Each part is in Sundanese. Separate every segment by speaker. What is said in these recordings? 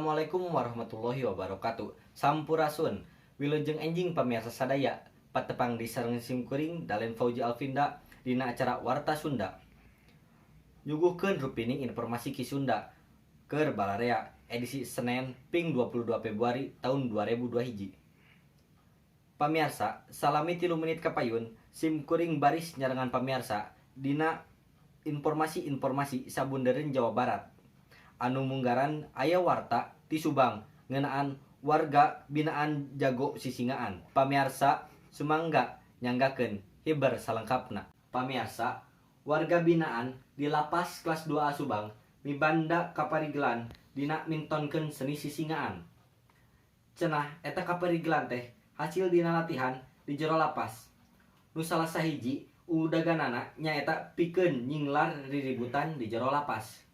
Speaker 1: Assalamualaikum warahmatullahi wabarakatuh. Sampurasun. Wilujeng enjing pamiarsa sadaya. Patepang deui sareng simkuring Dalen Fauzi Alvinda dina acara Warta Sunda. Nyuguhkeun rupining informasi Ki Sunda keur balarea edisi Senin ping 22 Februari tahun 2021. Pamiarsa, salami 3 menit kapayun simkuring baris nyarengan pamiarsa dina informasi-informasi sabundereun Jawa Barat. Anu munggaran aya warta ti Subang ngeunaan warga binaan jago sisingaan. Pamiarsa, sumangga nyanggakeun hiber salengkapna. Pamiarsa, warga binaan di Lapas kelas 2A Subang mibanda kaparigelan dina mintonkeun seni sisingaan. Cenah eta kaparigelan teh hasil dina latihan di jero lapas. Nu salah sahiji udaganana nyaeta pikeun nyinglar riributan di jero lapas.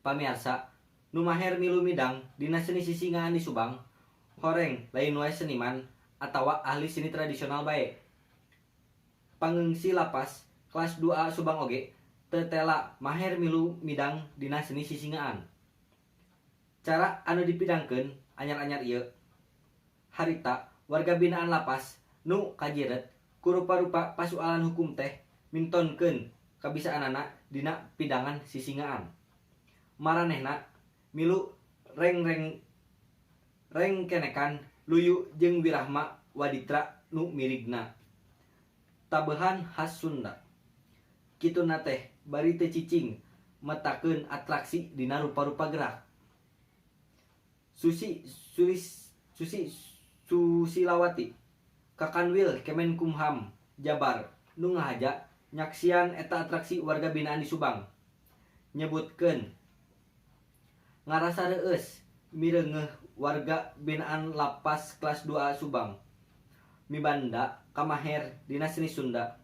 Speaker 1: Pamiarsa, nu maher milu midang dina seni sisingaan di Subang, horeng lain wae seniman atawa ahli seni tradisional bae. Pangeungsi Lapas kelas 2A Subang oge teu tela maher milu midang dina seni sisingaan. Cara anu dipidangkeun anyar-anyar ieu. Harita warga binaan lapas nu kajiret ku rupa-rupa pasualan hukum teh mintonkeun kabisaanana dina pidangan sisingaan. Maranehna milu reng-reng rengkenekan luyu jeung wirahma waditra nu mirigna. Tabehan khas Sunda. Kituna teh bari teu cicing metakeun atraksi dina rupa-rupa gerak. Susi Sulis Susi Susilawati Kakanwil Kemenkumham Jabar nu ngahaja nyaksian eta atraksi warga binaan di Subang. Nyebutkeun ngarasa reueus mireungeuh warga binaan Lapas kelas 2A Subang mibanda kamaher dina seni Sunda.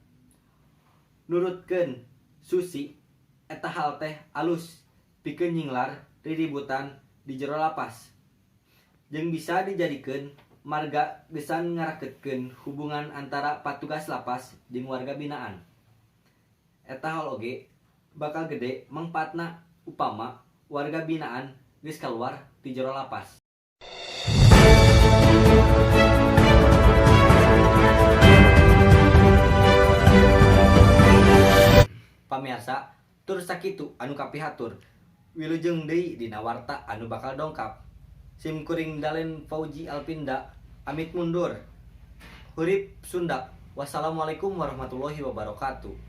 Speaker 1: Nurutkeun Susi eta hal teh alus pikeun nyinglar riributan di jero lapas. Jeung bisa dijadikeun marga gesan ngaraketkeun hubungan antara patugas lapas jeung warga binaan. Eta hal oge bakal gede mangpaatna upama warga binaan geus kaluar ti jero lapas. Pamiarsa, tur sakitu anu kapihatur. Wilujeng deui dina warta anu bakal dongkap. Sim kuring Dalen Fauzi Alvinda amit mundur. Hurip Sunda. Wassalamualaikum warahmatullahi wabarakatuh.